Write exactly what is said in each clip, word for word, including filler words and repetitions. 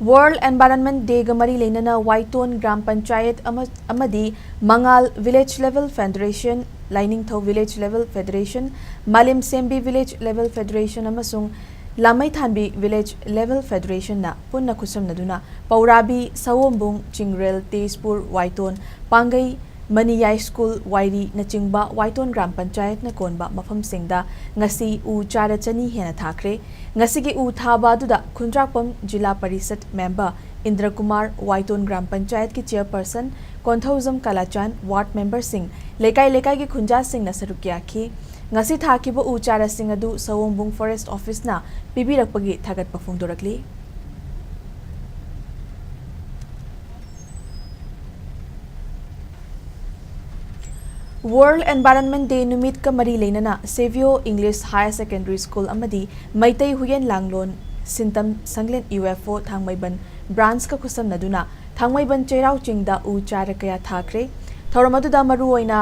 World Environment Day ꯒ ꯃꯔꯤ ꯂꯩꯅꯅ ꯋꯥꯏꯇꯣꯟ ꯒ꯭ꯔꯥꯝ ꯄꯟꯆꯥꯌꯠ ꯑꯃ-, ꯑꯃꯗꯤ ꯃꯉꯥꯜ Village Level Federation, ꯂꯥꯏꯅꯤꯡꯊꯧ Village Level Federation, ꯃꯥꯂꯦꯝꯁꯦꯝꯕꯤ Village Level Federation ꯑꯃꯁꯨꯡ ꯂꯥꯃꯩꯊꯥꯟꯕꯤ Village Level Federation ꯅ ꯄꯨꯟꯅ ꯈꯨꯠꯁꯝꯅꯗꯨꯅ ꯄꯧꯔꯥꯕꯤ, ꯁꯑꯣꯝꯕꯨꯡ, ꯆꯤꯡꯔꯦꯜ, ꯇꯦꯖꯄꯨꯔ, ꯋꯥꯏꯇꯣꯟ, ꯄꯥꯡꯒꯩ, ꯃꯅꯤꯌꯥꯏ ꯁ꯭ꯀꯨꯜ, ꯋꯥꯏꯔꯤ ꯅꯆꯤꯡꯕ ꯋꯥꯏꯇꯣꯟ ꯒ꯭ꯔꯥꯝ ꯄꯟꯆꯥꯌꯠꯅ ꯀꯣꯟꯕ ꯃꯐꯝꯁꯤꯡꯗ ꯉꯁꯤ ꯎ ꯆꯥꯔ ꯆꯅꯤ ꯍꯦꯟꯅ ꯊꯥꯈ꯭ꯔꯦ꯫ ꯉꯁꯤꯒꯤ ꯎ ꯊꯥꯕ ꯑꯗꯨꯗ ꯈꯨꯟꯗ꯭ꯔꯥꯛꯄꯝ ꯖꯤꯂꯥ ꯄꯔꯤꯁꯠ ꯃꯦꯝꯕꯔ ꯏꯟꯗ꯭ꯔꯀꯨꯃꯥꯔ, ꯋꯥꯏꯇꯣꯟ ꯒ꯭ꯔꯥꯝ ꯄꯟꯆꯥꯌꯠꯀꯤ ꯆꯤꯌꯔꯄꯔꯁꯟ ꯀꯣꯟꯊꯧꯖꯝ ꯀꯂꯥꯆꯥꯟ, ꯋꯥꯔꯗ ꯃꯦꯝꯕꯔꯁꯤꯡ, ꯂꯩꯀꯥꯏ ꯂꯩꯀꯥꯏꯒꯤ ꯈꯨꯟꯖꯥꯁꯤꯡꯅ ꯁꯔꯨꯛ ꯌꯥꯈꯤ꯫ ꯉꯁꯤ ꯊꯥꯈꯤꯕ ꯎ ꯆꯥꯔꯁꯤꯡ ꯑꯗꯨ ꯁꯑꯣꯝꯕꯨꯡ ꯐꯣꯔꯦꯁꯠ ꯑꯣꯐꯤꯁꯅ ꯄꯤꯕꯤꯔꯛꯄꯒꯤ ꯊꯥꯒꯠꯄ ꯐꯣꯡꯗꯣꯔꯛꯂꯤ꯫ World Environment Day ꯅꯨꯃꯤꯠꯀ ꯃꯔꯤ ꯂꯩꯅꯅ ꯁꯦꯚꯤꯌꯣ English Higher Secondary School ꯑꯃꯗꯤ Meitei Huiyen ꯂꯥꯡꯂꯣꯟ ꯁꯤꯟꯇꯝ ꯁꯪꯂꯦꯟ U F O ꯊꯥꯡꯃꯩꯕꯟ ꯕ꯭ꯔꯥꯟꯁꯀ ꯈꯨꯠꯁꯝꯅꯗꯨꯅ ꯊꯥꯡꯃꯩꯕꯟ ꯆꯩꯔꯥꯎ ꯆꯤꯡꯗ ꯎ ꯆꯥꯔ ꯀꯌꯥ ꯊꯥꯈ꯭ꯔꯦ꯫ ꯊꯧꯔꯝ ꯑꯗꯨꯗ ꯃꯔꯨꯑꯣꯏꯅ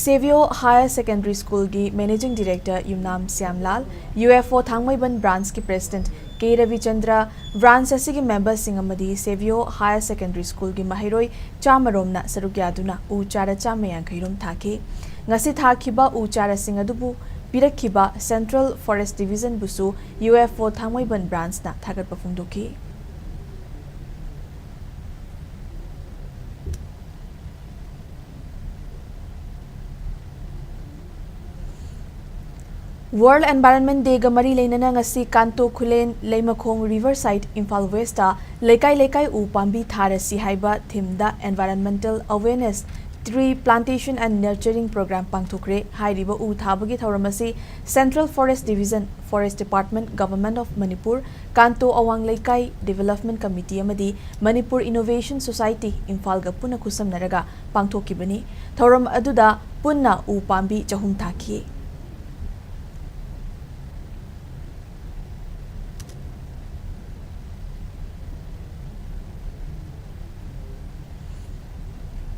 ꯁꯦꯚꯤꯌꯣ Higher Secondary School ꯒꯤ Managing Director ꯌꯨꯝꯅꯥꯝ ꯁ꯭ꯌꯥꯝꯂꯥꯜ, ꯌꯨ ꯑꯦꯐ ꯑꯣ ꯊꯥꯡꯃꯩꯕꯟ ꯕ꯭ꯔꯥꯟꯁꯀꯤ ꯄ꯭ꯔꯦꯁꯤꯗꯦꯟꯠ ꯀꯦ ꯔꯕꯤꯆꯟꯗ꯭ꯔ, ꯕ꯭ꯔꯥꯟꯁ ꯑꯁꯤꯒꯤ ꯃꯦꯝꯕꯔꯁꯤꯡ ꯑꯃꯗꯤ ꯁꯦꯚꯤꯌꯣ Higher Secondary School ꯒꯤ ꯃꯍꯩꯔꯣꯏ ꯆꯥꯃꯔꯣꯝꯅ ꯁꯔꯨꯛ ꯌꯥꯗꯨꯅ ꯎ ꯆꯥꯔ ꯆꯥꯝꯃ ꯌꯥꯡꯈꯩ ꯔꯣꯝ ꯊꯥꯈꯤ꯫ ꯉꯁꯤ ꯊꯥꯈꯤꯕ ꯎ ꯆꯥꯔꯁꯤꯡ ꯑꯗꯨꯕꯨ ꯄꯤꯔꯛꯈꯤꯕ Central Forest Division ꯕꯨꯁꯨ ꯌꯨ ꯑꯦꯐ ꯑꯣ ꯊꯥꯡꯃꯩꯕꯟ ꯕ꯭ꯔꯥꯟꯁꯅ ꯊꯥꯒꯠꯄ ꯐꯣꯡꯗꯣꯛꯈꯤ꯫ World Environment Day ꯒ ꯃꯔꯤ ꯂꯩꯅꯅ ꯉꯁꯤ ꯀꯥꯟꯇꯣ ꯈꯨꯂꯦꯟ, ꯂꯩꯃꯈꯣꯡ Riverside, ꯏꯝꯐꯥꯜ ꯋꯦꯁꯇ ꯂꯩꯀꯥꯏ ꯂꯩꯀꯥꯏ ꯎ ꯄꯥꯝꯕꯤ ꯊꯥꯔꯁꯤ ꯍꯥꯏꯕ theme the environmental awareness tree plantation and nurturing program ꯄꯥꯡꯊꯣꯛꯈ꯭ꯔꯦ꯫ ꯍꯥꯏꯔꯤꯕ ꯎ ꯊꯥꯕꯒꯤ ꯊꯧꯔꯝ ꯑꯁꯤ Central Forest Division, Forest Department, Government of Manipur, ꯀꯥꯟꯇꯣ ꯑꯋꯥꯡ ꯂꯩꯀꯥꯏ Development Committee ꯑꯃꯗꯤ Manipur Innovation Society, ꯏꯝꯐꯥꯜꯒ ꯄꯨꯟꯅ ꯈꯨꯠꯁꯝꯅꯔꯒ ꯄꯥꯡꯊꯣꯛꯈꯤꯕꯅꯤ꯫ ꯊꯧꯔꯝ ꯑꯗꯨꯗ ꯄꯨꯟꯅ ꯎ ꯄꯥꯝꯕꯤ ꯆꯍꯨꯝ ꯊꯥꯈꯤ꯫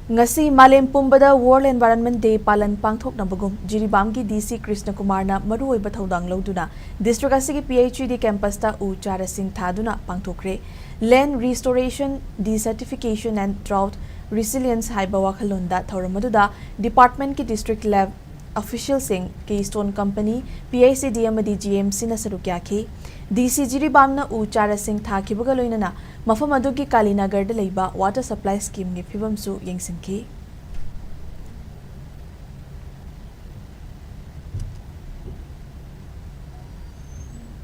ꯉꯁꯤ ꯃꯥꯂꯦꯝ ꯄꯨꯝꯕꯗ World Environment Day ꯄꯥꯂꯟ ꯄꯥꯡꯊꯣꯛꯅꯕꯒꯨꯝ ꯖꯤꯔꯤꯕꯥꯝꯒꯤ ꯗꯤ ꯁꯤ ꯀ꯭ꯔꯤꯁꯅ ꯀꯨꯃꯥꯔꯅ ꯃꯔꯨꯑꯣꯏꯕ ꯊꯧꯗꯥꯡ ꯂꯧꯗꯨꯅ ꯗꯤꯁꯇ꯭ꯔꯤꯛ ꯑꯁꯤꯒꯤ ꯄꯤ ꯑꯩꯆ ꯏ ꯗꯤ ꯀꯦꯝꯄꯁꯇ ꯎ ꯆꯥꯔꯥꯁꯤꯡ ꯊꯥꯗꯨꯅ ꯄꯥꯡꯊꯣꯛꯈ꯭ꯔꯦ꯫ Land Restoration, Desertification and Drought Resilience ꯍꯥꯏꯕ ꯋꯥꯈꯜꯂꯣꯟꯗ ꯊꯧꯔꯝ ꯑꯗꯨꯗ ꯗꯤꯄꯥꯔꯠꯃꯦꯟꯠꯀꯤ district level officials, Keystone company, P H E D ꯑꯃꯗꯤ ꯖꯤ ꯑꯦꯝ ꯁꯤꯅ ꯁꯔꯨꯛ ꯌꯥꯈꯤ꯫ ꯗꯤ ꯁꯤ ꯖꯤꯔꯤꯕꯥꯝꯅ ꯎ ꯆꯥꯔꯥꯁꯤꯡ ꯊꯥꯈꯤꯕꯒ ꯂꯣꯏꯅꯅ ꯃꯐꯝ ꯑꯗꯨꯒꯤ ꯀꯥꯂꯤꯅꯒꯔꯗ ꯂꯩꯕ ꯋꯥꯇꯔ ꯁꯄ꯭ꯂꯥꯏ ꯁ꯭ꯀꯤꯝꯒꯤ ꯐꯤꯕꯝꯁꯨ ꯌꯦꯡꯁꯤꯟꯈꯤ꯫